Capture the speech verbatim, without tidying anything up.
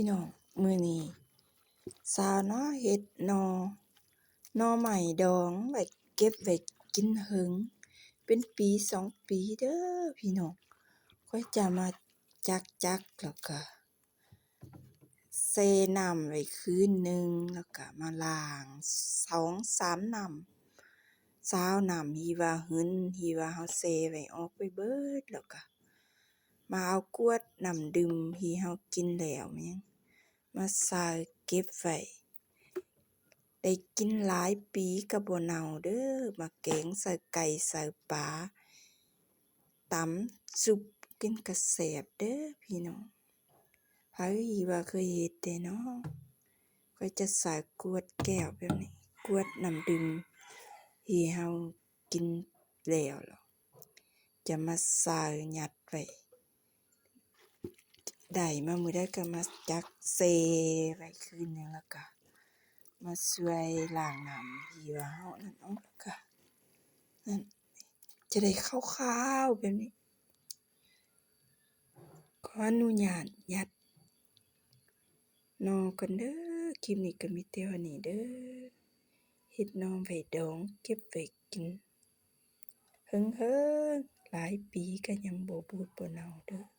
พี่น้อง มื้อนี้สาวนาเฮ็ดหน่อ หน่อไม้ดองไว้เก็บไว้กินเหิง เป็นปีสองปีเด้อพี่น้อง ข้อยจะมาจักๆ แล้วก็แช่น้ำไว้คืนหนึ่ง แล้วก็มาล้างสองสามน้ำ ซาวน้ำที่ว่าหืน ที่ว่าเฮาแช่ไว้ออกไปเบิด แล้วก็มาเอาขวดน้ำดื่มที่เฮากินแล้วแม่น มาใส่เก็บไว้ ได้กินหลายปีก็บ่เน่าเด้อ มาแกงใส่ไก่ใส่ปลา ตำซุปกินก็แซ่บเด้อพี่น้อง ไผว่าเคยเฮ็ดแด่น้อ ข้อยจะใส่ขวดแก้วแบบนี้ ขวดน้ำดื่มที่เฮากินแล้วล่ะ จะมาใส่ยัดไว้ ได้มามื้อใดก็มาจักแช่ไว้คืนหนึ่ง แล้วก็มาช่วยล้างน้ำที่ว่าเฮานั่นออก แล้วก็นั่น จะได้ขาวๆ แบบนี้ ขออนุญาตยัดหน่อก่อนเด้อ คลิปนี้ก็มีแต่เท่านี้เด้อ เฮ็ดหน่อไม้ดองเก็บไว้กินเหิงๆ หลายปีก็ยังบ่บูดบ่เน่าเด้อ